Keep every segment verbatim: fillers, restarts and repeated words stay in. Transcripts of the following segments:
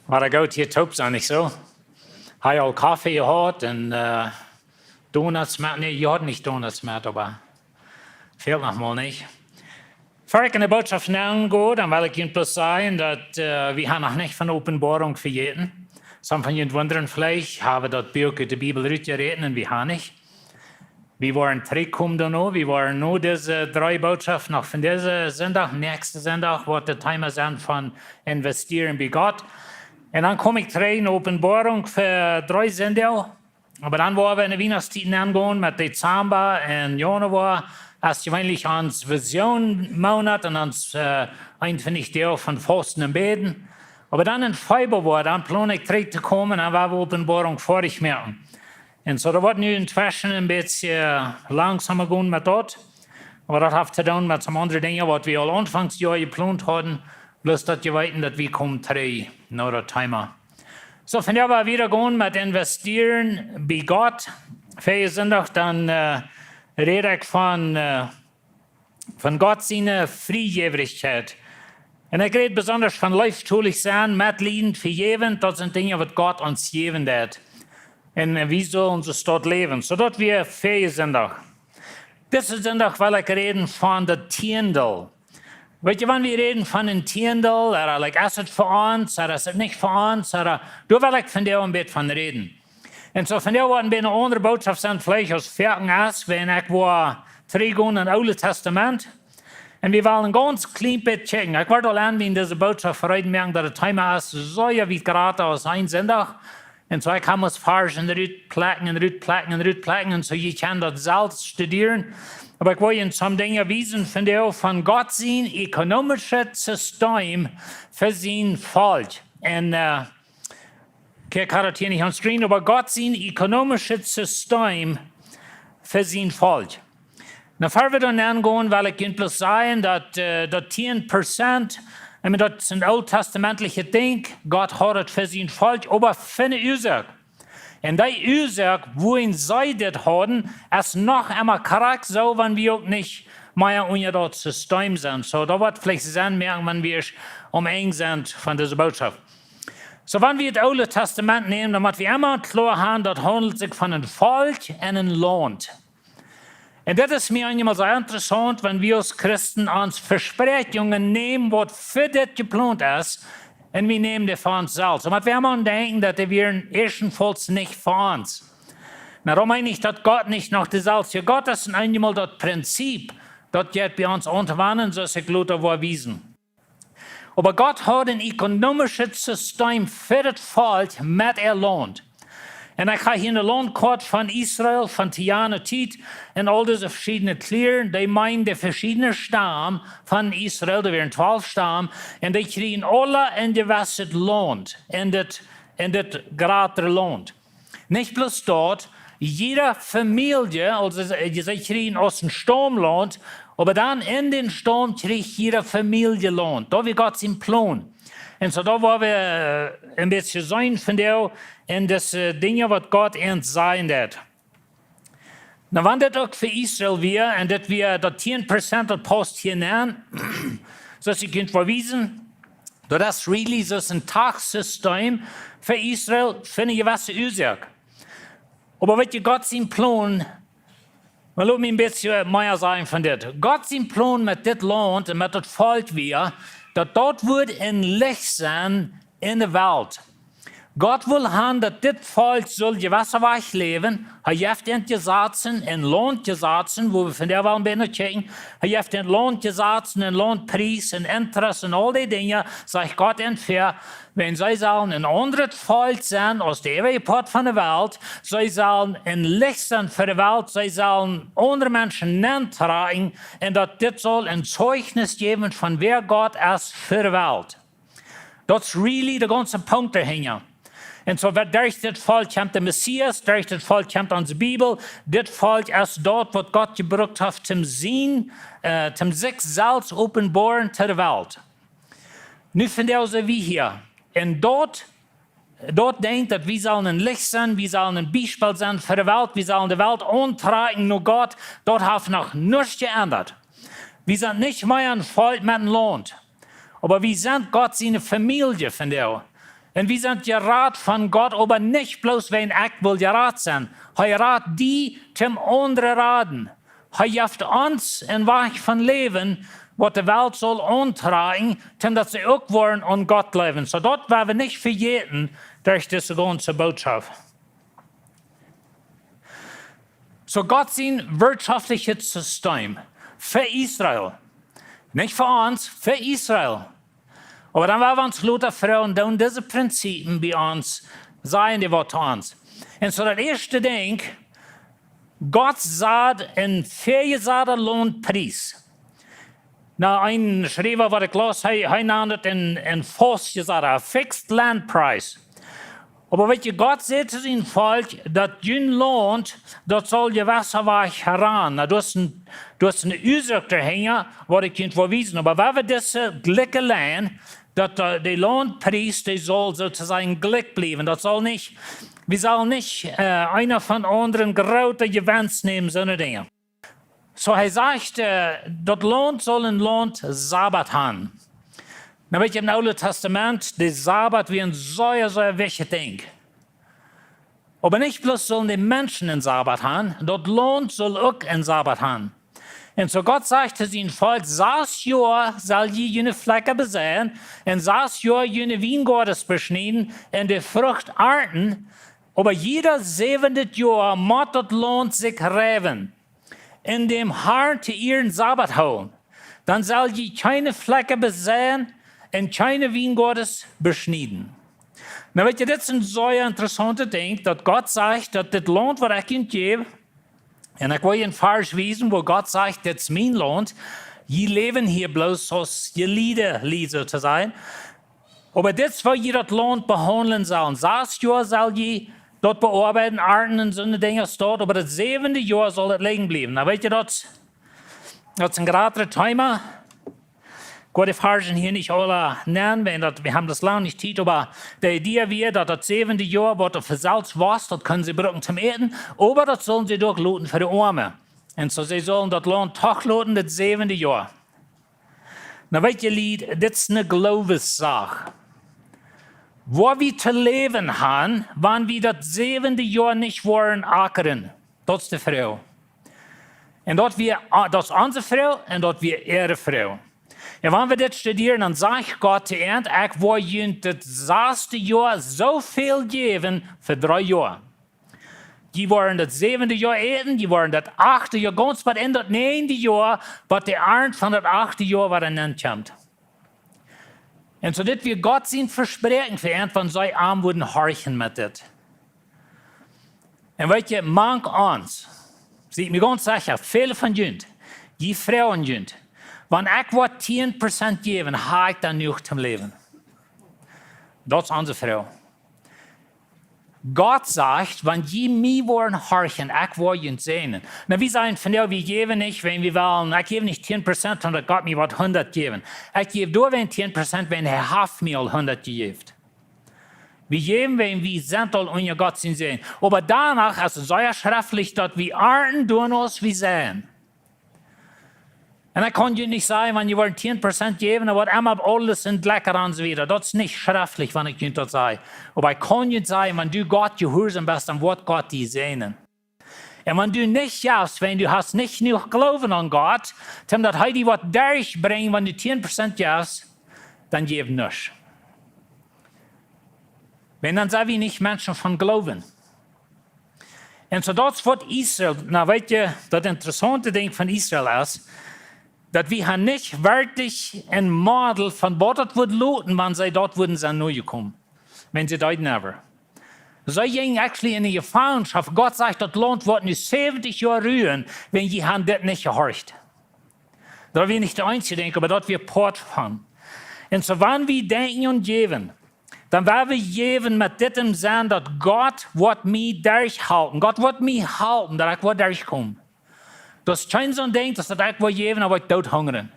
Wia daut goot hia toop sennen, nich soo? Hab aul Koffe jehaut un, äh, Donuts met, nä, jie hauden nich Donuts met, oba fält noch mol nich. Ver ekj enne Bootschoft nenn go, dan well ekj junt bloos sajen daut, äh, wie haben noch nich von Openboarunk vejäten. Some von junt wundren veleicht, hab wie daut Buak ut de Bibel rutjeräten un wie haben nich. Wie woaren trigjkomen doano. Wie woaren nu dise dree Bootschoften noch von disen Sindach, näakjsten Sindach, woat daut Thema sennen von Investieren bie Gott. Un dan kom ekj trigj en Openboarunk fa dree Sindach. Oba dan woa wie enne Wienachtstiet aungonen met Dezamba un Januoa, aus jeweenlich ons Vision Moonat un ons, äh, eenuntwintich Doag von Fausten un Bäden. Oba dan en Februoa, dan plan ekj trigj to komen un woa wie Openboarunk foadich moaken. Un soo, daut woat nu entweschen een bät langsamer gonen met daut. Oba daut haft to doonen met some aundre Dinja waut wie aul aunfangs Joa jeplont hauden. Bloos daut jie weeten daut wie komen trigj no daut Thema. Soo, vondoag woa wie wieda gonen met Investieren bie Gott. Verjen Sindach dan, äh, räd ekj von, äh, von Gott siene Friejäwrichkjeit. Un ekj räd besonda von leeftolich sennen, metliedent, vejäwent. Daut sent Dinja waut Gott ons jäwen deit. Un, äh, wie sellen ons daut läwen. Soo daut wia verjen Sindach. Disen Sindach well ekj räden von daut Tieendel. Weetst du, wan wie räden von een Tieendel, ooda, like, es et fa ons, ooda es et nich fa ons, ooda, doa well ekj vondoag een bät von räden. Un soo vondoag woat een bät eene aundre Bootschoft sennen, veleicht aus foaken es, wan ekj woa trigjgonen en daut Oole Tastament. Un wie wellen een gaunz kjlien bät checken. Ekj woa aul aunbieden, dise Bootschoft vereeden moaken, daut daut Thema es soo wiet jrata aus een Sindach. Un soo ekj kaun mau Varzen rutplekjen un rutplekjen un rutplekjen. Un soo jie kjennen daut selfst studieren. Oba ekj well junt some Dinja wiesen vondoag von Gott sien ekonomischet System fa sien Volkj. Un, äh, ekj kaun daut hia nich on screen, oba Gott sien ekonomischet System fa sien Volkj. Nu, ver wie doa nenn gonen, well ekj junt bloos sajen daut, äh, daut tieen Prozent, ekj meen, daut es een ooltestamentlichet Dinkj, Gott haud et fa sien Volkj, oba fa eene Uasoak. Un dee Uasoak, wuarom see dit hauden, es noch emma krakjt soo, wan wie uk nich mea unja daut System sent. Soo, daut woat veleicht Senn moaken, wan wie aum Enj sent von dise Bootschoft. Soo, wan wie daut Oole Tastament nämen, dan motten wie emma kloa haben, daut haundelt sikj von een Volkj un een Launt. Un dit es mie eenjemol soo interessaunt, wan wie aus Christen ons Vespräakjungen nämen, waut fa dit jeplont es, un wie nämen dee fa ons selfst. Soo, wan wie emma denkjen, daut dee wieren ieeschtens nich fa ons. Nu, daut meen ekj nich, daut Gott nich noch deeselwje Gott es, un eenjemol daut Prinzip, daut jeit bie ons aun to wenden, soo aus ekj lota woa wiesen. Oba Gott haud een ekonomischet System fa daut Volkj met äa Launt. Un ekj hab hia eene Launtkoat von Israel, von Tiana Tiet, un aul dise veschiedne Klieren, dee meenen de veschiedne Stam von Israel, doa wieren twalf Stam, un dee kjrieejen aule een jewesset Launt en dit, en dit jratre Launt. Nich bloos daut, jiede Famielje, aulsoo see, see kjrieejen aus een Staum Launt, oba dan en dän Staum kjrieech jiede Famielje Launt. Daut wia Gott sien Plon. Un soo, daut woa wie, äh, een bät seenen vondoag en dise, äh, Dinja waut Gott ons sajen deed. Nu, wan dit uk fa Israel wia, un dit wia daut tieen Prozent, daut pausst hia nenn, soo aus ekj junt woa wiesen, daut es really soo aus een Tachsystem fa Israel, fa eene jewesse Uasoak. Oba weetst du, Gott sien Plon, mau lot mie een bät mea sajen von dit. Gott sien Plon met dit Launt un met daut Volkj wia, daut daut wudd een Licht sennen en de Welt. Gott wull haben, daut dit Volkj sull jewesse Wajch läwen. Hee jeft an Jesazen, an Launtjesazen, wua wie vondoag wellen bie no kjikjen. Hee jeft an Launtjesazen, an Launtpries, an Interest, un aul dee Dinja, sajcht Gott an väa, wan see sellen een aundret Volkj sennen aus de äwaje Poat von de Welt, see sellen een Licht sennen fa de Welt, see sellen aundre Menschen auntrakjen, un daut dit saul een Zeichnis jäwen von wäa Gott es fa de Welt. Daut es really de gaunze Punkt doahinja. Un soo woat derch dit Volkj kjemt de Messias, derch dit Volkj kjemt onse Bibel. Dit Volkj es daut, waut Gott jebrukt haft, toom sien, äh, toom sikj selfst openboaren to de Welt. Nu vondoag sent wie hia. Un daut, daut denkjt, daut wie sellen een Licht sennen, wie sellen een Biespel sennen fa de Welt, wie sellen de Welt auntrakjen no Gott, daut haft noch nuscht jeendat. Wie sent nich mea een Volkj met een Launt. Oba wie sent Gott siene Famielje vondoag. Un wie sent jerat von Gott, oba nich bloos wäajen ekj well jerat sennen. Hee rat die, toom aundre raden. Hee jeft ons een Wajch von Läwen, waut de Welt saul auntrakjen, toom daut see uk woaren aun Gott jleewen. Soo daut woa wie nich vejäten derch dise gaunze Bootschoft. Soo Gott sien wirtschaftlichet System fa Israel. Nich fa ons, fa Israel. Oba dan woa wie ons lota froagen, doonen dise Prinzipien bie ons, sajen dee waut to ons? Un soo daut ieeschte Dinkj, Gott sad een väajesada Launtpries. Na, een Schriewa waut ekj laus, hee, hee nand daut een, een faustjesada, fixed land price. Oba weet jie, Gott säd to sien Volkj, daut jun Launt, daut saul jewessa Wajch rannen. Na, daut es een, daut es een Uasoak doahinja, waut ekj junt well wiesen. Oba woa wie dise jlikje Lien, daut de, de Launtpries, dee saul soo to sajen jlikj bliewen. Daut saul nich, wie sellen nich, äh, eena von aundren groote Jewenst nämen, soone Dinja. Soo hee sajcht, äh, daut Launt saul een Launt Sabat haben. Na weet jie, em Oolen Tastament, de Sabat wia een sea, sea wichtjet Dinkj. Oba nich bloos sullen de Menschen een Sabat haben, daut Launt saul uk een Sabat haben. Un soo Gott sajcht to sien Volkj, sas Joa sell jie june Flakja beseien, un sas Joa june Wiengoades beschnieden, un de Frucht arnten, oba jieda säwendet Joa mott daut Launt sikj reiwen, un däm Harn to Ieren Sabat hoolen. Dan sell jie kjeene Flakja beseien un kjeene Wiengoades beschnieden. Na weet jie, dit es een sea interessauntet Dinkj, daut Gott sajcht, daut dit Launt, waut ekj junt jäw, un ekj well junt een Varsch wiesen, wua Gott sajcht, dit es mien Launt, jie läwen hia bloos aus jie lieden, lieden, soo to sajen. Oba dit es, woo jie daut Launt behaundlen sellen. Sas Joa sell jie daut beoabeiden, arnten un soone Dinja, oba daut säwende Joa saul daut lijen bliewen. Na weet jie, daut, daut es een jratret Thema. Ekj woa de Varschen hia nich aula nämen, wiels daut, wie haben daut lang nich Tiet, oba de Idee wia, daut daut säwende Joa, waut doa fa selfst wia, daut kunnen see brucken toom äten, oba daut sullen see uk loten fa de Oame. Un soo, see sullen daut Launt doch loten, daut säwende Joa. Na weet jie, Lied, dit es eene Gloowessach. Woo wie to läwen haben, wan wie daut säwende Joa nich woaren akren? Daut es de Froag. Un daut wia, daut es onse Froag un daut wia äare Froag. Un wan wie dit studieren, dan sajcht Gott to an, ekj woa junt daut saste Joa soo väl jäwen fa dree Joa. Jie woaren daut säwende Joa äten, jie woaren daut achte Joa, gaunz bat enn daut näajende Joa, bat de Arnt von daut achte Joa wada nenkjemt. Un soo dit wia Gott sien Vespräakjen fa an, wan see am wudden horchen met dit. Un weet jie, mank ons, sie ekj mie gaunz secha, väle von junt, jie froagen junt, wan ekj woa tieen Prozent jäwen, ha ekj dan jenuach toom läwen? Daut es onse Froag. Gott sajcht, wan jie mie woaren horchen, ekj woa junt säajnen. Na, wie sajen von, jo, wie jäwen nich, wan wie wellen, ekj jäw nich tieen Prozent, dan daut Gott mie woat hundat jäwen. Ekj jäw doawäajen tieen Prozent, wan hee haft mie aul hundat jejäft. Wie jäwen, wan wie sent aul unja Gott sien Säajen. Oba doano es et sea schreftlich, daut wie arnten doonen aus wie seien. Un ekj kaun junt nich sajen, wan jie woaren tieen Prozent jäwen, dan woat emma aules en jlikja un soo wieda. Daut es nich schreftlich, wan ekj junt daut saj. Oba ekj kaun junt sajen, wan du Gott jehuarsom best, dan woat Gott die säajnen. Un wan du nich jefst, wan du hast nich jenuach Gloowen aun Gott, toom daut hee die woat derchbrinjen, wan du tieen Prozent jefst, dan jäw nuscht. Wan dan sent wie nich Menschen von Gloowen. Un soo daut es waut Israel, na weet jie, daut interessaunte Dinkj von Israel es, daut wie haben nich werkjlich een Model von waut daut wudd loten, wan see daut wudden sennen nojekomen. Wan see daut never. See jinjen actually enne Jefangenschoft. Gott sajcht, daut Launt woat nu säwentich Joa ruen, wan jie haben dit nich jehorcht. Daut wia nich daut eensje Dinkj, oba daut wia Poat von. Un soo, wan wie denkjen aun jäwen, dan woa wie jäwen met dit em Senn, daut Gott woat mie derchhalpen. Gott woat mie halpen, daut ekj woa derchkomen. Daut es kjeen soon Dinkj, daut ekj woa jäwen, oba ekj doot hungren.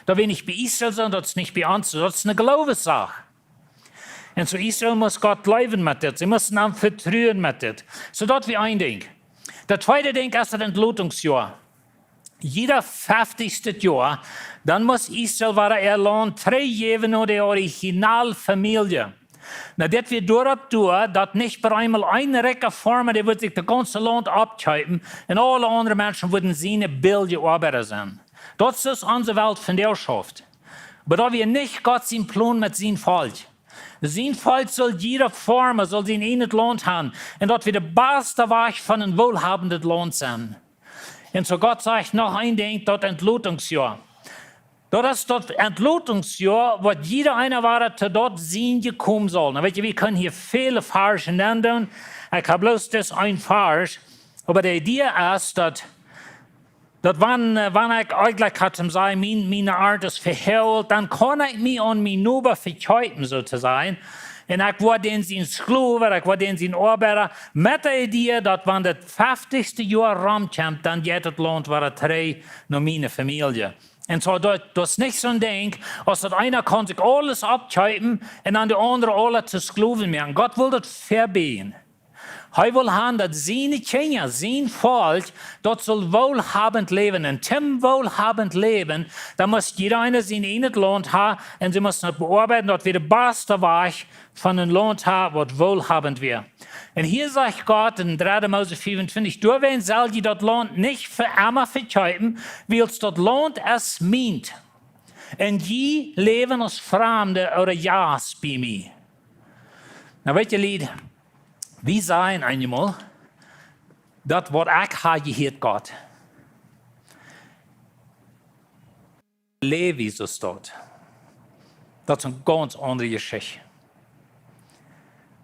Daut wia nich bie Israel soo, daut es nich bie ons soo. Daut es eene Gloowessach. Un soo Israel must Gott jleewen met dit. See musten am vetruen met dit. Soo daut wia een Dinkj. Daut tweede Dinkj es daut Entlotungsjoa. Jieda feftichste Joa, dan must Israel wada äa Launt trigjjäwen no de original Famielje. Na, dit wia doaropp doa, daut nich bie eemol een rikja Farma, dee wudd sikj daut gaunze Launt aufkjeepen un aule aundre Menschen wudden siene billje Oabeida sennen. Daut es soo onse Welt vondoag schauft. Oba daut wia nich Gott sien Plon met sien Volkj. Sien Volkj sull jieda Farma, sull sien ieejnet Launt haben. Un daut wia de baste Wajch von een wohlhabendet Launt sennen. Un soo Gott sajcht noch een Dinkj, daut Entlotungsjoa. Daut es daut Entlotungsjoa, waut jieda eena wada to daut sien komen saul. Nu weet jie, wie kjennen hia väle Varschen nendoonen. Ekj hab bloos dis een Varsch. Oba de Idee es daut, daut wan, äh, wan ekj eejentlich haud to sajen, mien, miene Arnt es vehält, dan kaun ekj mie aun mienen Noba vekjeepen, soo to sajen. Un ekj woa dän sien Sklow, ekj woa dän sien Oabeida, met de Idee daut wan daut feftichste Joa romkjemt, dan jeit daut Launt wada trigj no miene Famielje. Un soo, daut, daut es nich soon Dinkj, aus daut eena kaun sikj aules aufkjeepen un dan de aundre aula to Sklowen moaken. Gott well daut vebiejen. Hee well haben, daut siene Kjinja, sien Volkj, daut sull wohlhabend läwen. Un toom wohlhabend läwen, dan mott jieda eena sien ieejnet Launt haben un see musten daut beoabeiden, daut wia de baste Wajch von een Launt haben, waut wohlhabend wia. Un hia sajcht Gott en dredde Mose fiewuntwintich: Doawäajen sell jie daut Launt nich fa emma vekjeepen, wiels daut Launt es mient. Un jie läwen aus Framde ooda Jast bie mie. Nu weet jie, Lied, wie sajen eenjemol, daut waut ekj hab jehieet, Gott. Levi, soo steit. Daut es eene gaunz aundre Jeschicht.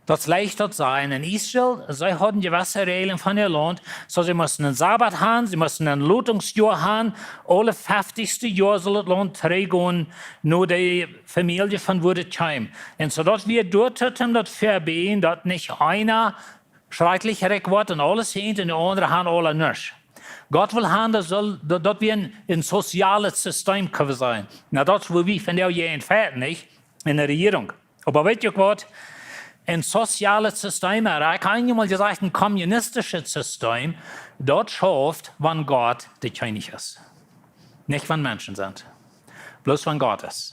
Daut es leicht daut sajen. En Israel, see hauden jewesse Räajlen von äa Launt. Soo, see musten een Sabbat haben, see musten een Entlotungsjoa haben. Aule feftichste Joa sull daut Launt trigjgonen no de Famielje von wua daut kjeem. Un soo daut wia doa toom daut vebiejen, daut nich eena schrakjlich rikj woat un aules haft un de aundre haben aula nuscht. Gott well haben, daut sull, daut, daut wie een, een sozialet System kjennen sennen. Nu, daut es, woo wie vondoag hia en Feite nich, enne Rejierunk. Oba weet jie uk waut? Een sozialet System, ooda ekj hab eenjemol jesajcht, een kommunistischet System, daut schauft, wan Gott de Kjennich es. Nich wan Menschen sent. Bloos wan Gott es.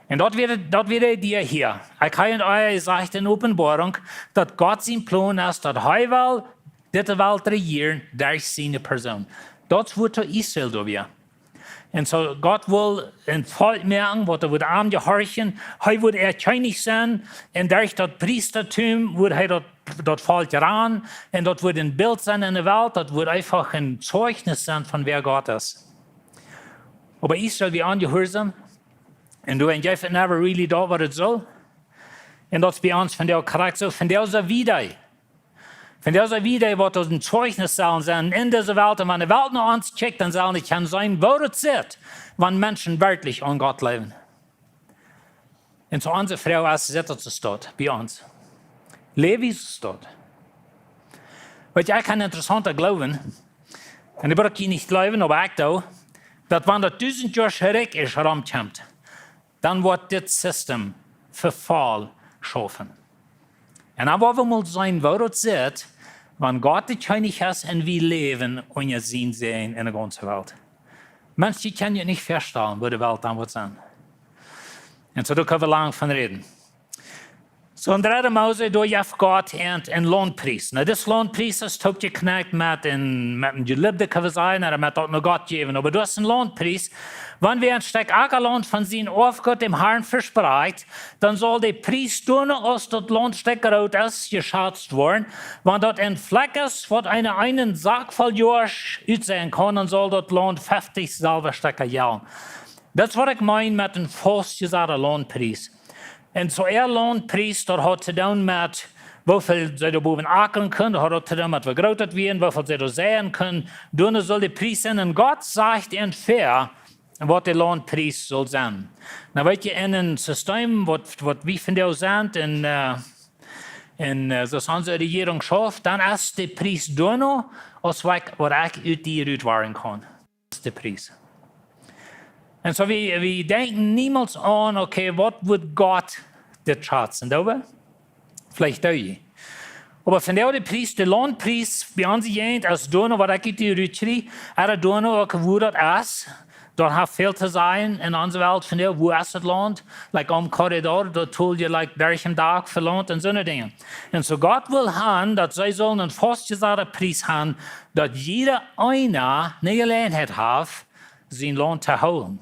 Un daut wia, daut wia de Idee hia. Ekj hab junt jesajcht en Openboarunk, daut Gott sien Plon es, daut hee well dise Welt rejieren derch siene Persoon. Daut es waut to Israel doa wia. Un soo Gott wull een Volkj moaken, waut doa wudd am jehorchen. Hee wudd äa Kjennich sennen. Un derch daut Priestatum wudd hee daut, daut Volkj rannen. Un daut wudd een Bilt sennen en de Welt. Daut wudd eefach een Zeichnis sennen von wäa Gott es. Oba Israel wia onjehuarsom. Un doa jeef et never really daut, waut et sull. Un daut es bie ons vondoag krakjt soo, vondoag soo wie dee. Vondoag soo wie dee, waut ons een Zeichnis sellen sennen en dise Welt. Un wan de Welt no ons kjikjt, dan sell see kjennen seenen, woo daut sitt, wan Menschen werkjlich aun Gott jleewen. Un soo onse Froag es, sitt daut soo steit bie ons? Levi, soo steit. Weet jie, ekj hab een interessaunten Gloowen. Un dee bruck jie nich jleewen, oba ekj doo, daut wan daut dusent Joa Rikj es romkjemt, dan woat dit System Vefal schaufen. Un dan woa wie mol seenen, woo daut sitt, wan Gott de Kjennich es un wie läwen unja sien Säajen en de gaunze Welt. Menschen kjennen sikj nich väastalen, woo de Welt dan woat sennen. Un soo, doa kjenn wie lang von räden. Soo en dredde Mose, doa jeef Gott an een Launtpries. Nu, dis Launtpries es toopjekjnäakjt met een, met een Jelibde, kjenn wie sajen, ooda met daut no Gott jäwen. Oba doa es een Launtpries. Wan wäa een Stekj Ackalaunt von sien Oafgoot däm Harn vesprakjt, dan saul de Pries doano, aus daut Launtstekj groot es, jeschazt woaren. Wan daut een Flakj es, waut eena eenen Sak voll Joasch utseien kaun, dan saul daut Launt feftich Selwastekja jellen. Daut es waut ekj meen met een faustjesaten Launtpries. Un soo een Launtpries, daut haud to doonen met woo väl see doa bowen akren kunnen, daut haud to doonen met woo groot daut wia un woo väl see doa seien kunnen. Doano sull de Pries sennen. Un Gott sajcht an väa, waut de Launtpries sull sennen. Nu weet jie, en een System, waut, waut wie vondoag sent, en, äh, en, äh, soo aus onse Rejierunk schauft, dan es de Pries doano, aus waut ekj, waut ekj ut die rut woaren kaun. Daut es de Pries. Un soo, wie, wie denkjen niemols aun, okay, waut wudd Gott dit schazen? Doo wie? Veleicht doo jie. Oba vondoag de Pries, de Launtpries, bie onse Jäajent es doano, waut ekj ut die rut kjrie, ooda doano uk, woo daut es, Daut haft väl to sajen en onse Welt vondoag, woo es daut Launt? Like aum Korridor, daut tool jie like derch een Dak fa Launt un soone Dinja. Un soo Gott well han, daut see sullen een faustjesaten Pries han, daut jieda eena ne Jeläajenheit haft, sien Launt to hoolen.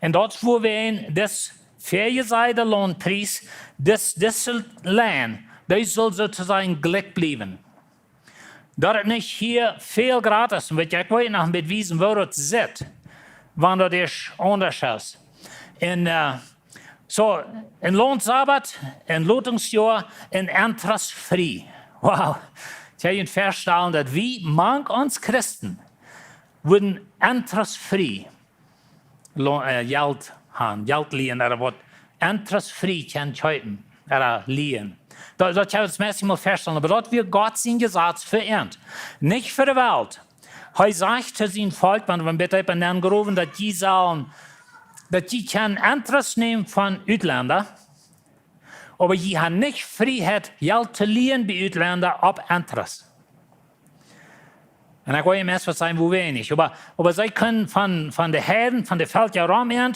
Un daut es wuarom dis väajesaten Launtpries, dis, dise Launt, dee sull soo to sajen jlikj bliewen. Daut et nich hia väl gratis es, un weet jie, ekj well noch een bät wiesen, woo daut sitt, wan daut es aundasch es. Un, äh, soo, een Launtsabbat, een Lotungsjoa, un interest-free. Wow. Kjenn jie junt väastalen, daut wie mank ons Christen wudden interest-free lo-, äh, Jelt han, Jelt lieen, ooda waut interest-free kjennen kjeepen, ooda lieen. Daut, daut kjenn wie ons meist mol väastalen, oba daut wia Gott sien Jesaz fa an. Nich fa de Welt. Hee sajcht to sien Volkj, wan wie een bät opp un aun growen, daut jie sellen, daut jie kjennen interest nämen von Utlenda, oba jie han nich Frieheit, Jelt to lieen bie Utlenda opp interest. Un ekj well junt meist waut sajen, woo weinich. Oba, oba see kjennen von, von de Heiden, von de Velkja rom an,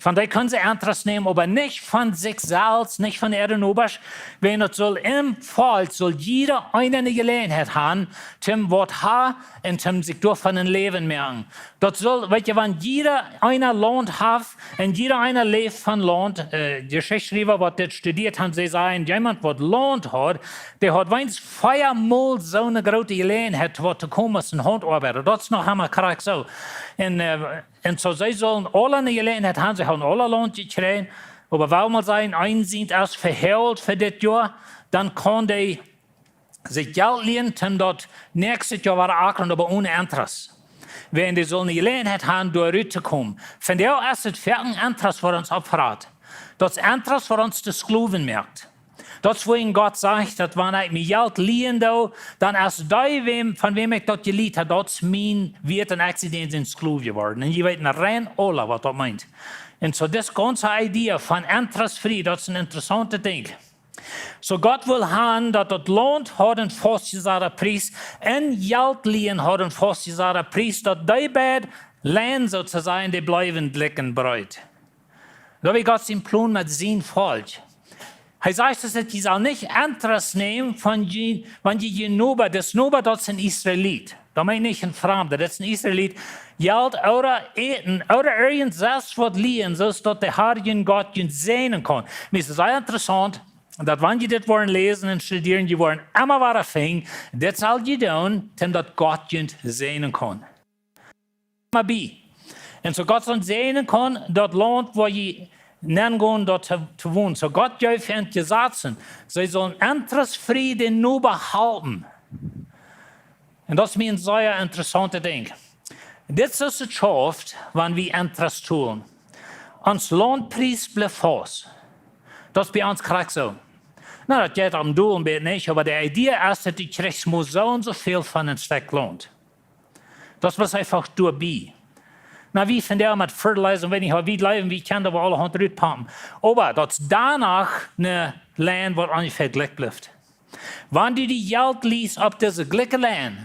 von dee kjennen see interest nämen, oba nich von sikj selfst, nich von äare Nobasch. Wan daut sull em Volkj, sull jieda eena ne Jeläajenheit han, toom waut han un toom sikj doavon een Läwen moaken. Daut sull, weet jie, wan jieda eena Launt haft un jieda eena läft von Launt, äh, de Jeschichtschriewa, waut dit studieet han, see sajen, wäa waut Launt haud, dee haud weens veamol soone groote Jeläajenheit, waut to komen aus een Hauntoabeida. Daut es noch emma krakjt soo. Un, äh, un soo, see sullen aula ne Jeläajenheit han, see hauden aula Launt jekjräajen. Oba wuarom mol sajen, eena sent aus vehoolt fa dit Joa, dan kaun dee sikj Jelt lieen, toom daut näakjste Joa wada akren, oba one interest. Wan dee sullen ne Jeläajenheit han, doa rut to komen. Vondoag es et foaken interest, waut ons oppfrat. Daut es interest, waut ons to Sklowen moakt. Daut es wuarom Gott sajcht, daut wan ekj mie Jelt lieen doo, dan es dee, wäm, von wäm ekj daut jelieent hab, daut es mien Wieet un ekj sie dän sien Sklow jeworden. Un jie weeten rein aula, waut daut meent. Un soo, dis gaunze Idee von interest-free, daut es een interessauntet Dinkj. Soo Gott well han, daut daut Launt haud een faustjesaten Pries, un Jelt lieen haud een faustjesaten Pries, daut dee beid Linjen soo to sajen, dee bliewen jlikj un breet. Daut wia Gott sien Plon met sien Volkj. Hee sajcht, daut jie sellen nich interest nämen von jie, wan jie jun Noba, dis Noba, daut es een Israelit. Daut meent nich een Framda, daut es een Israelit. Jelt ooda Äten ooda irjent selfst waut lieen, soo daut de Herr jun Gott junt säajnen kaun. Mie es daut sea interessaunt, daut wan jie dit woaren läsen un studieren, jie woaren emma wada finjen, dit sell jie doonen, toom daut Gott junt säajnen kaun. Emma bie. Un soo Gott ons säajnen kaun, daut Launt, wua jie nengonen, doa to, to wonen. Soo Gott jeef an Jesazen, see sullen interest-free dän Noba halpen. Un daut es mie een sea interessauntet Dinkj. Dit es daut schauft, wan wie interest tolen. Ons Launtpries blift faust. Daut es bie ons krakjt soo. Na, daut jeit aum Dol een bät nich, oba de Idee es, daut du kjrichst mau soo un soo väl von een Stekj Launt. Daut wia eefach doabie. Na, wie vondoag met Fertilizer, weet nich, woo wie läwen, wie kjennen doa aulahaunt rutpompen. Oba daut es doano ne Lien, waut onjefäa jlikj blift. Wan du die Jelt lieest opp dise jlikje Lien,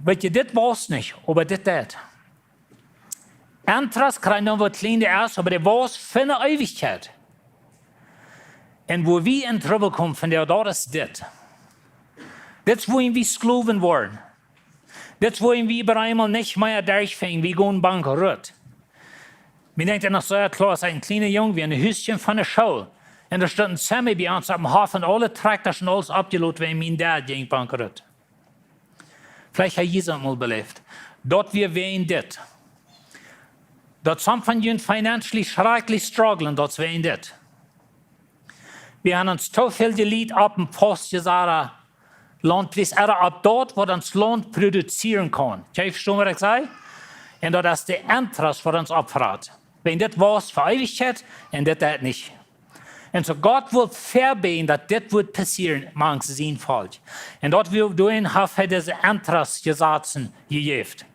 weet jie, dit waust nich, oba dit deit. Interest kjrieen dan waut kjlien es, oba dee waust fa ne Eewichkjeit. Un wua wie en Trubbel komen vondoag, daut es dit. Dit es wua wie Sklowen woaren. Dit es wua wie bie eemol nich mea derchfinjen, wie gonen bankrott. Mie denkjt et noch soo kloa, aus ekj een kjliena Jung wia, en een Hüskje von de School. Un doa stunt een Semi bie ons oppem Hoff un aule Trakjtasch un aules oppjelot, wiels mien Dad jinkj bankrott. Veleicht ha jie daut mol beläft. Daut wia wäajen dit. Daut some von junt financially schrakjlich strugglen, daut es wäajen dit. Wie haben ons too väl jelieet opp een faustjesaten Launtpries, ooda opp daut, waut ons Launt produzieren kaun. Kjenn jie vestonen, waut ekj saj? Un daut es de Interest, waut ons oppfrat. Wan dit waust fa Eewichkjeit un dit deit nich. Un soo Gott well vebieejen, daut dit woat passieren mank sien Volkj. Un daut well, doaromm haft hee dise Interest-Jesazen jejäft.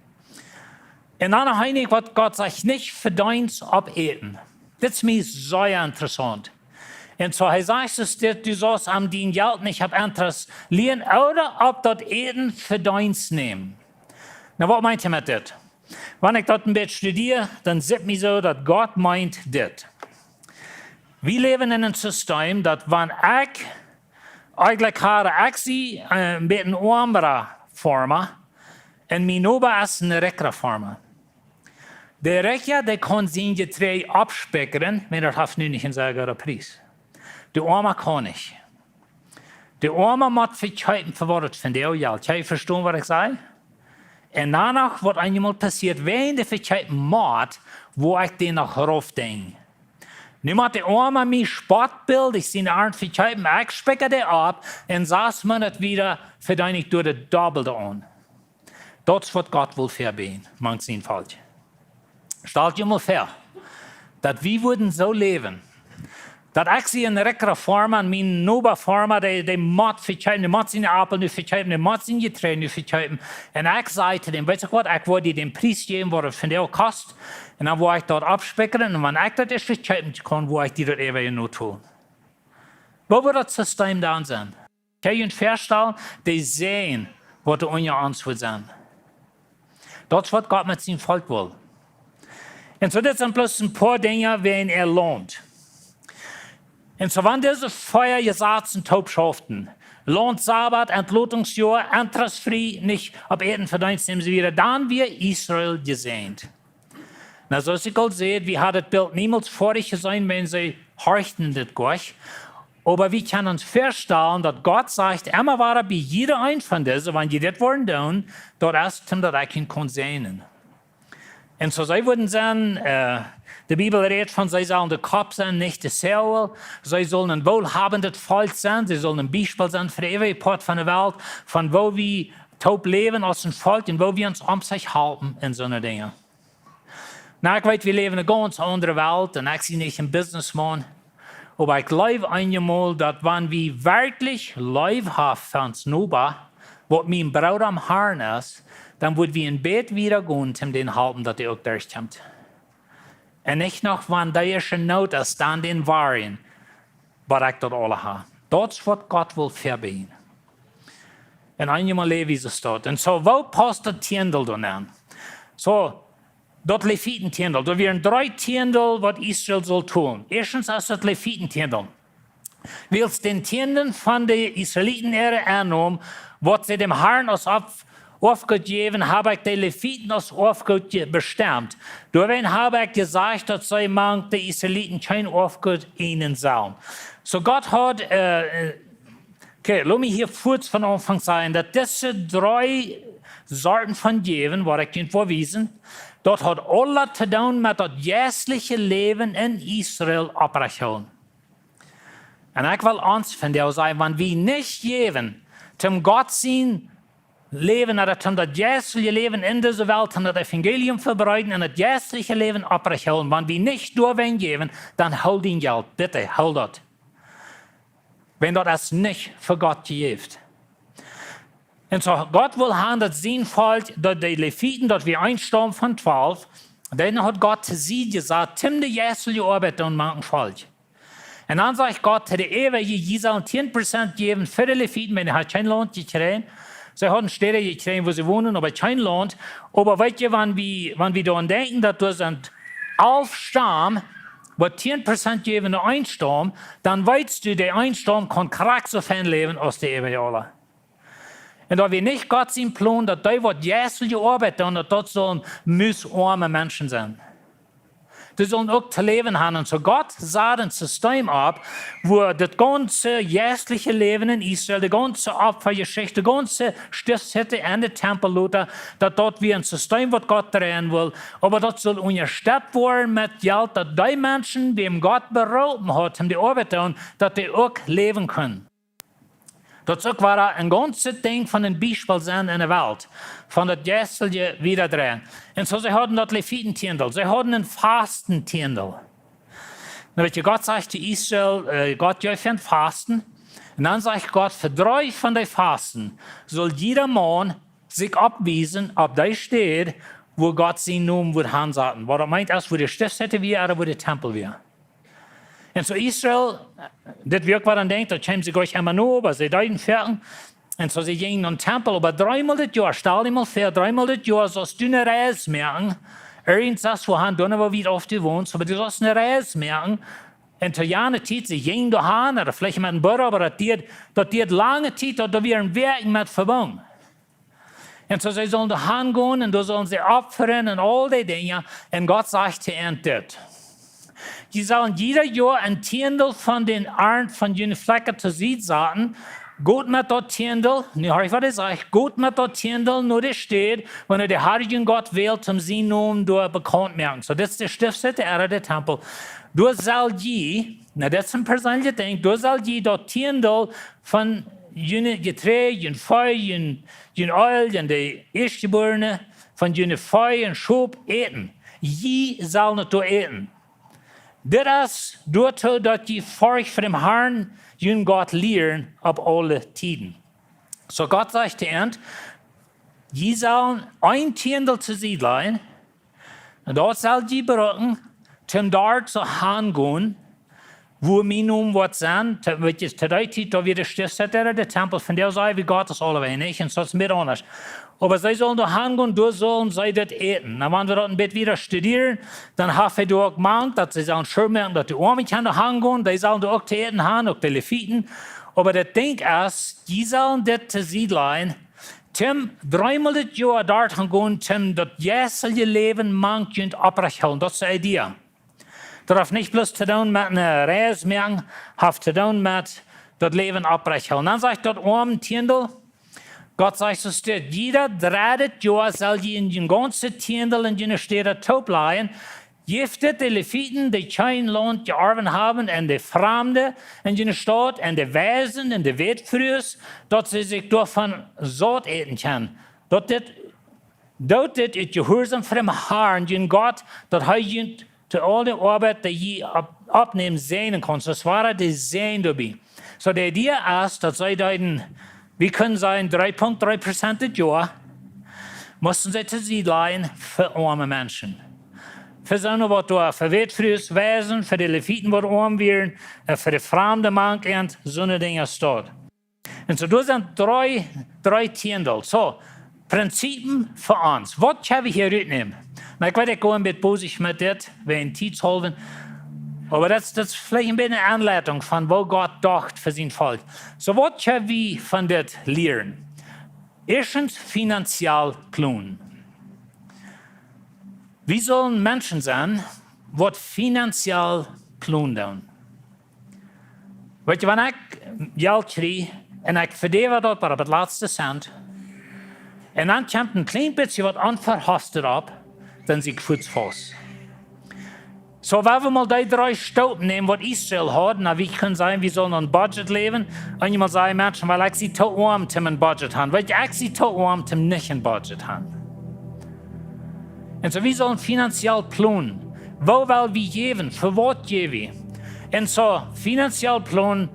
Un dan noch een Dinkj, waut Gott sajcht, nich Vedeenst opp Äten. Dit es mie sea interessaunt. Un soo, hee sajcht, es dit, du saust am dien Jelt nich opp Interest lieen ooda opp daut Äten Vedeenst nämen. Na, waut meent hee met dit? Wan ekj daut een bät studia, dan sitt mie soo, daut Gott meent dit. Wie läwen en een System, daut wan ekj, eejentlich ha ekj sie, äh, een bät een oamra Farma, un mien Noba es een rikjra Farma. De Rikja, dee kaun sien Jeträajd oppspikjren, wan daut haft nu nich een sea gooda Pries. De Oama kaun nich. De Oama mott vekjeepen fa waut et vondoag jelt. Kjenn jie vestonen, waut ekj saj? Un dan noch, waut eenjemol passieet, wan dee vekjeepen mott, woa ekj dän noch rauf dinjen. Nu mott de Oama mie spottbildich siene Arnt vekjeepen, ekj spikja dee opp, un sas Moonat wieda vedeen ekj doa daut Dobbelde aun. Daut es, waut Gott well vebieejen, mank sien Volkj. Stalt jie mol väa, daut wie wudden soo läwen, daut ekj sie een rikjra Farma un mien Noba Farma, dee, dee mott vekjeepen, dee mott siene Aupel nu vekjeepen, dee mott sien Jeträajd nu vekjeepen. Un ekj saj to däm: "Weetst waut, ekj woa die dän Pries jäwen, waut et vondoag kost. Un dan woa ekj daut oppspikjren. Un wan ekj daut ieescht vekjeepen kaun, woa ekj die daut äwa notolen." Woo wudd daut System dan sennen? Kjenn jie junt väastalen, dee seenen, waut doa unja ons woat sennen? Daut es, waut Gott met sien Volkj well. Un soo, dit sent bloos een poa Dinja wäajen äa Launt. Un soo, wan dise vea Jesazen toop schauften, Launt, Sabat, Entlotungsjoa, Interest-free, nich opp Äten vedeenst nämen, soo wieda, dan wia Israel jesäajent. Na, soo aus ekj aul säd, wie hauden daut Bilt niemols foadich jeseenen, wan see horchten dit goa nich. Oba wie kjennen ons väastalen, daut Gott sajcht emma wada bie jieda een von dise: "Wan jie dit woaren doonen, daut es, om daut ekj junt kaun säajnen." Un soo, see wudden sennen, äh, de Bibel rät von, see sellen de Kopp sennen, nich de Zoagel. See sellen een woolhabendet Volkj sennen. See sellen een Biespel sennen fa de äwaje Poat von de Welt, von woo wie toop läwen aus een Volkj un woo wie ons omsich halpen un soone Dinja. Na, ekj weet, wie läwen en eene gaunz aundre Welt un ekj sie nich een Businessman. Oba ekj jleew eenjemol, daut wan wie werkjlich leef haben fa ons Noba, waut mien Brooda em Harn es, dan wudd wie een bät wieda gonen, om dän halpen, daut hee uk derchkjemt. Un nich noch, wan dee ieescht en Noot es, dan dän woarjen, waut ekj daut aula ha. Daut es, waut Gott well vebieejen. Un eenjemol läw wie soo daut. Un soo, woo paust daut Tiendel dan aun? Soo, daut Levitentiendel. Doa wieren dree Tiendel, waut Israel sull tolen. Ieeschtens es daut Levitentiendel. Wiels dän Tienden von de Israeliten äare Ennom, waut see däm Harn aus Auf-, Aufgott jäwen, hab ekj de Leviten aus Aufgott je-, bestemt. Doawäajen hab ekj jesajcht, daut see mank de Israeliten kjeen Aufgott eenen sullen. Soo Gott haud, äh, äh, okay, lot mie hia fuaz von Aunfank sajen, daut dise dree Sorten von Jäwen, waut ekj junt woa wiesen, daut haud aules to doonen met daut jeistliche Läwen en Israel opprajcht hoolen. Un ekj well ons vondoag sajen, wan wie nich jäwen, om Gott sien Läwen, ooda om daut jeistliche Läwen en dise Welt, om daut Evangelium vebreeden un daut jeistliche Läwen opprajcht hoolen, wan wie nich doawäajen jäwen, dan hool dien Jelt, bitte, hool daut. Wan daut es nich fa Gott jejäft. Un soo, Gott wull han, daut sien Volkj, daut de Leviten, daut wia een Staum von twalf, dän haud Gott to Sied jesat, om de jeistliche Oabeit doonen mank een Volkj. Un dan sajcht Gott to de äwaje, jie sellen tieen Prozent jäwen fa de Leviten, wan dee hauden kjeen Launt jekjräajen. See hauden Städen jekjräajen, wua see wonen, oba kjeen Launt. Oba weetst, wan wie, wan wie doaraun denkjen, daut doa sent alf Staum, waut tieen Prozent jäwen no een Staum, dan weetst du, de een Staum kaun krakjt soo fein läwen aus de äwaje aula. Un daut wia nich Gott sien Plon, daut dee waut jeistliche Oabeit doonen, daut daut sullen musoame Menschen sennen. Dee sullen uk to läwen han. Un soo Gott sad een System opp, wua daut gaunze jeistliche Läwen en Israel, de gaunze Opfajeschicht, de gaunze Stiftshütte un de Tempel lota, daut daut wia een System, waut Gott dreien wull, oba daut sull unjastett woaren met Jelt, daut dee Menschen, wäm Gott beroopen haud, om de Oabeit to doonen, daut dee uk läwen kunnen. Daut es uk wada een gaunzet Dinkj von een Biespel sennen en de Welt, von daut jeistliche wiedadreien. Un soo, see hauden daut Levitentiendel, see hauden een Fastentiendel. Dan weetst, Gott sajcht to Israel, äh, Gott, jie woaren fasten. Un dan sajcht Gott, fa dree von de Fasten sull jieda Maun sikj oppwiesen opp dee Städ, wua Gott sienen Nomen wudd hansaten. Waut daut meent es, wua de Stiftshütte wia ooda wua de Tempel wia. Un soo Israel, dit wia uk waut an denkjt, daut kjeem sikj uk emma no, oba see deeden foaken. Un soo see jinjen nom Tempel, oba dreemol daut Joa, stal die mol väa, dreemol daut Joa sullst du ne Reis moaken. Irjent sest wua han, dan wua wiet auf du wonst, oba du sullst ne Reis moaken. Un to jane Tiet, see jinjen doa han, ooda veleicht met een Bura, oba daut dieed, daut dieed lange Tiet, daut doa wieren Wäakjen met vebungen. Un soo see sullen doa han gonen un doa sullen see opfren un aul dee Dinja. Un Gott sajcht to an dit: Jie sellen jieda Joa een Tieendel von dän Arnt von june Flekja to Sied saten. Got met daut Tieendel, nu hia waut hee sajcht, got met daut Tieendel no de Städ, wua jie dän Harn jun Gott wellen, om sienen Nomen doa bekaunt moaken. Soo, dit es de Stiftshütte, ooda de Tempel. Doa sell jie, nu, dit es een perseenlichet Dinkj, doa sell jie daut Tieendel von june Jeträajd, jun Vee, jun, jun Eelj, jun de Ieeschtjebuarne, von june Vee un Schop äten. Jie sellen et doa äten. Dit es doatoo, daut jie Forcht fa dän Harn, jun Gott, lieren opp aule Tieden. Soo Gott sajcht to an: Jie sellen een Tieendel to Sied lajen, un daut sell jie brucken, toom doa soo han gonen, wua mien Nomen woat sennen, to, weet jie, to dee Tiet, doa wia de Stiftshütte, de Tempel, vondoag saj wie Gott es aulewäajen, nich? Un soo es et met aundasch. Oba see sullen doa han gonen, doa sullen see daut äten. Nu, wan wie daut een bät wieda studieren, dan haft hee doa uk mank, daut see sellen sure moaken, daut de Oame kjennen doa han gonen, dee sellen doa uk to äten han, uk de Leviten. Oba daut Dinkj es, jie sellen dit to Sied lajen, toom dreemol daut Joa doa han gonen, toom daut jeistelje Läwen mank junt opprecht hoolen. Daut es de Idee. Daut haft nich bloos to doonen met ne Reis moaken, haft to doonen met daut Läwen opprecht hoolen. Dan sajcht daut oame Tieendel, Gott sajcht soo: Jieda dreddet Joa sell jie een gaunzet Tieendel en june Städ tooplajen. Jäft dit de Leviten, dee kjeen Launt jeorwen haben, un de Framde en june Staut, un de Weisen un de Wätfrues, daut see sikj doavon saut äten kjennen. Daut dit, doot dit ut Jehuarsaum fa dän Harn, jun Gott, daut hee junt to aul de Oabeit, dee jie opp-, oppnämen, säajnen kaun. Soo, et wia de Säajen doabie. Soo, de Idee es, daut see deeden, wie kjennen sajen, dree Punkt dree Prozent daut Joa musten see to Sied lajen fa oame Menschen. Fa soone waut doa, fa Wätfrues, Weisen, fa de Leviten waut oam wieren, un fa de Framde mank an, soone Dinja es daut. Un soo, doa sent dree, dree Tieendel. Soo, Prinzipien fa ons. Waut kjenn wie hia rutnämen? Nu, ekj weet, ekj go een bät bosich met dit, wäajen Tiet haulwen. Oba daut, daut es veleicht een bät eene Aunleitunk von waut Gott docht fa sien Volkj. Soo, waut kjenn wie von dit lieren? Ieeschtens, finanziell plonen. Wie sellen Menschen sennen, waut finanziell plonen doonen. Weet jie, wan ekj Jelt kjrie un ekj vedeel daut opp daut latste Cent, un dan kjemt een kjlien bät waut onverhoftet opp, dan sie ekj fuaz faust. Soo, wan wie mol dee dree Staupen nämen, waut Israel haud, nu, wie kjennen sajen, wie sellen een Budget läwen, un jemaunt sajen, Menschen, wiels ekj sie too oam, om een Budget han. Weet jie, ekj sie too oam, om nich een Budget han. Un soo, wie sellen finanziell plonen. Woo well wie jäwen? Fa waut jäw wie? Un soo, finanziell plonen,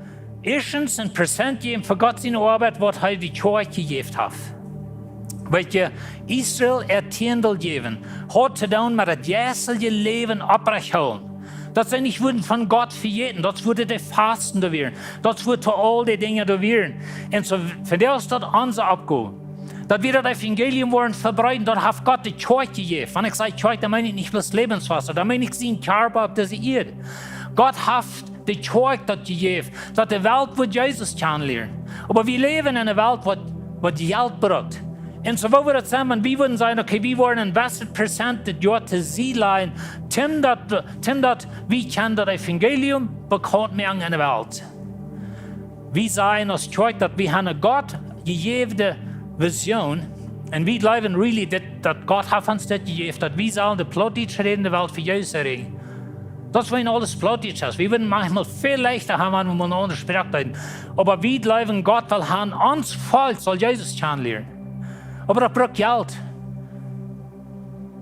ieeschtens een Prozent jäwen fa Gott siene Oabeit, waut hee de Kjoakj jejäft haft. Weet jie, Israel äa Tieendel jäwen, haud to doonen met daut jeistelje Läwen opprecht hoolen. Daut see nich wudden von Gott vejäten, daut wudd de Fasten doa wieren, daut wudd to aul dee Dinja doa wieren. Un soo, fa dee es daut onse Oppgow. Daut wie daut Evangelium woaren vebreeden, daut haft Gott de Kjoakj jejäft. Wan ekj saj Kjoakj, dan meen ekj nich bloos Lebenswasser, dan meen ekj sien Kjarpa opp dise Ieed. Gott haft de Kjoakj daut jejäft, daut de Welt wudd Jesus kjanen lieren. Oba wie läwen en eene Welt, waut, waut Jelt brukt. Un soo, woo wudd daut sennen, wan wie wudden sajen, okay, wie woaren een jewesset Prozent daut Joa to Sied lajen, om daut, om daut wie kjennen daut Evangelium bekaunt moaken en de Welt. Wie sajen aus Kjoakj, daut wie haben eene Gott jejäwne Vision. Un wie jleewen really, daut, daut Gott haft ons daut jejäft, daut wie sellen de Plautdietsch rädende Welt fa Jesus erreichen. Daut es, wan aules Plautdietsch es. Wie wudden maunchmol väl leichta haben, wan wie mol eene aundre Sproak deeden. Oba wie jleewen, Gott well haben, ons Volkj saul Jesus kjanen lieren. Oba daut brukt Jelt.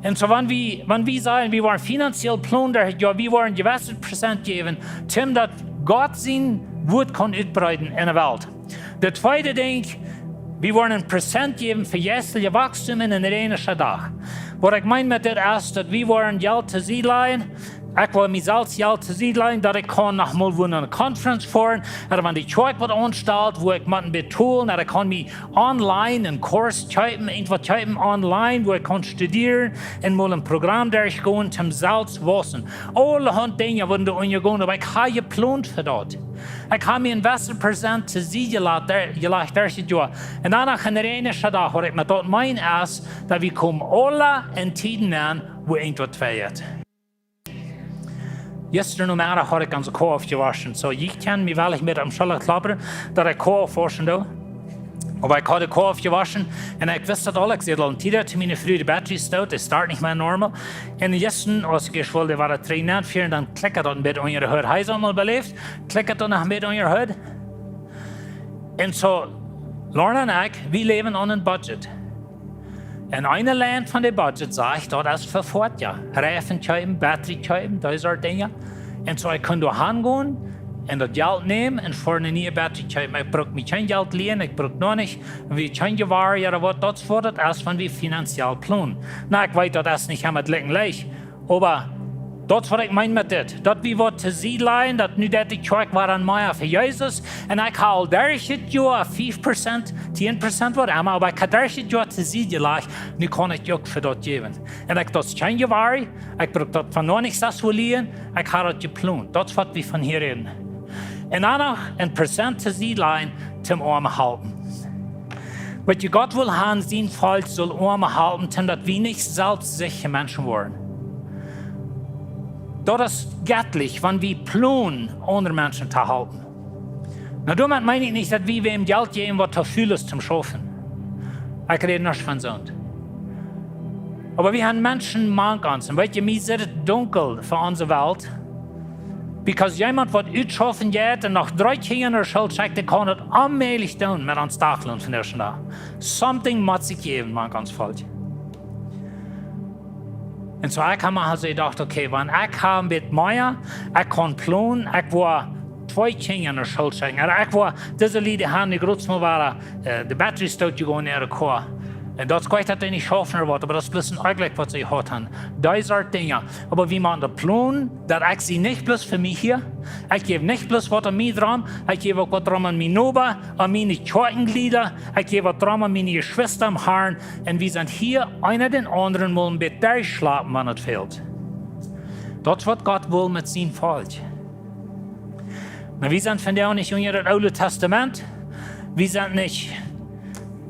Un soo, wan wie, wan wie sajen, wie woaren finanziell plonen, jo, wie woaren een jewesset Prozent jäwen, om daut Gott sien Wuat kaun utbreeden en de Welt. Daut tweede Dinkj, wie woaren een Prozent jäwen fa jeisteljet Wachstum en een reinischa Dach. Waut ekj meen met dit es, daut wie woaren Jelt to Sied lajen, Ekj wull mie selfst Jelt to Sied lajen, daut ekj kaun noch mol wua no eene Conference foaren, ooda wan de Kjoakj waut aunstalt, wua ekj mott betolen, daut ekj kaun mie online een Kurs kjeepen, irjentwaut kjeepen online, wua ekj kaun studieren un mol een Program derchgonen, toom selfst wausen. Aulahaunt Dinja wudden doa unjagonen, oba ekj hab jeplont fa daut. Ekj hab mie een jewesset Prozent to Sied jelajcht, der-, jelajcht derch daut Joa. Un dan noch een reinischa Dach, waut ekj met daut meen es, daut wie komen aule en Tieden aun, wua irjentwaut fält. Jistren Nomeddach haud ekj onse Koa aufjewoschen. Soo, jie kjennen mie woll nich mea aum Schulla kloppen, daut ekj Koa aufwauschen doo. Oba ekj haud de Koa aufjewoschen un ekj wist daut aul, ekj säd aul een Tiet to miene Fru, de battery es doot, dee start nich mea normal. Un jistren, aus ekj ieescht wull de Wota trigj nenfieren, dan klikjad daut een bät unja de Hood. Hab jie daut mol beläft? Klikjad daut noch een bät unja de Hood. Un soo, Lorna un ekj, wie läwen aun een Budget. Un eene Lien von de Budget sajcht, daut es fa Foatieja. Reifen kjeepen, battery kjeepen, dee Sort Dinja. Un soo, ekj kunn doa hangonen un daut Jelt nämen un fa eene niee battery kjeepen. Ekj bruck mie kjeen Jelt lienen, ekj bruck noch nich, wie kjeen Jewaar, ooda waut, daut es waut daut es, wan wie finanziell plonen. Na, ekj weet, daut es nich emma jlikj leicht. Oba daut es waut ekj meen met dit. Daut wie waut to Sied lajen, daut nu daut de Kjoakj wada aun mea fa Jesus. Un ekj hab aul derch daut Joa fiew Prozent, tieen Prozent, waut emma, oba ekj hab derch daut Joa to Sied jelajcht, nu kaun ekj uk fa daut jäwen. Un ekj, daut es kjeen Jewaar, ekj bruck daut von noch nich selfst wua lienen, ekj hab daut jeplont. Daut es waut wie von hia räden. Un dan noch een Prozent to Sied lajen, toom Oame halpen. Weetst, Gott well han, sien Volkj saul Oame halpen, toom daut wie nich selfstsichtje Menschen woaren. Daut es jettlich, wan wie plonen, aundre Menschen to halpen. Na, doamet meen ekj nich, daut wie wäm Jelt jäwen, waut to ful es toom schaufen. Ekj räd nich von soont. Oba wie haben Menschen mank ons. Un weetst, mie sitt et dunkel fa onse Welt. Because jemaunt, waut utschaufen jeit un noch dree Kjinja no School schekjt, dee kaun daut onmäajlich doonen met ons Dachloon von disen Dach. Something mott sikj jäwen, mank ons Volkj. Un soo, ekj hab mie aulsoo jedocht, okay, wan ekj hab een bät mea, ekj kaun plonen, ekj woa twee Kjinja no School schekjen. Ooda ekj woa dise Lied han, dee groot mol wada, äh, de battery es doot jegonen en äare Koa. Un daut es goot, daut dee nich schaufen ooda waut, oba daut es bloos een Onjlekj, waut see jehaut haben. Dee Sort Dinja. Oba wie motten daut plonen, daut ekj sie nich bloos fa mie hia. Ekj jäw nich bloos waut aun mie drom, ekj jäw uk waut drom aun mienen Noba, aun miene Kjoakjenjlieda, ekj jäw waut drom aun miene Jeschwista em Harn. Un wie sent hia, eena dän aundren mol een bät derchschlapen, wan et fält. Daut es waut Gott well met sien Volkj. Na, wie sent vondoag nich unja daut Oole Testament. Wie sent nich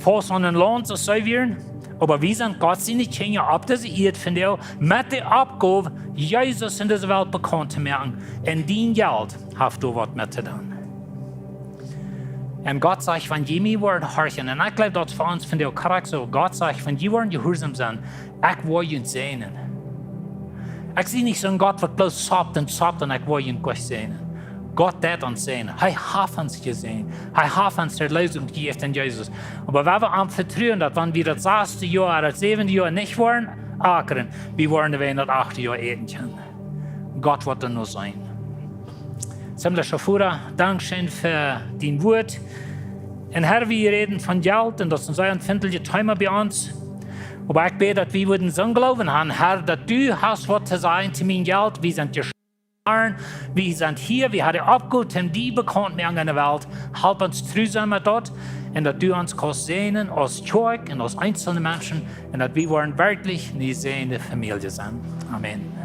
faust aun een Launt, soo aus see wieren. Oba wie sent Gott siene Kjinja opp dise Ieed vondoag met de Oppgow, Jesus en dise Welt bekaunt to moaken. Un dien Jelt haft doa waut met to doonen. Un Gott sajcht, wan jie mie woaren horchen, un ekj jleew, daut es fa ons vondoag krakjt soo, Gott sajcht, wan jie woaren jehuarsom sennen, ekj woa junt säajnen. Ekj sie nich soon Gott, waut bloos saupt un saupt un ekj woa junt goot säajnen. Gott deit ons säajnen. Hee haft ons jesäajent. Hee haft ons de Erlösung jejäft en Jesus. Oba wan wie am vetruen, daut wan wie daut sasde Joa, daut säwende Joa nich woaren akren, wie woaren doa en daut achte Joa äten kjennen. Gott woat dan noch seenen. Himmlischa Voda, dankscheen fa dien Wuat. Un Herr, wie räden von Jelt, un daut es een sea empfintlichet Thema bie ons. Oba ekj bäd, daut wie wudden soon Gloowen haben, Herr, daut du hast waut to sajen to mien Jelt. Wie sent jeschlonen, wie sent hia, wie haben Oppgow, om die bekaunt to moaken en de Welt. Halp ons tru sennen met daut, un daut du ons kaust säajnen aus Kjoakj un aus eensje Menschen, un daut wie woaren werkjlich eene jesäajende Famielje sennen. Amen.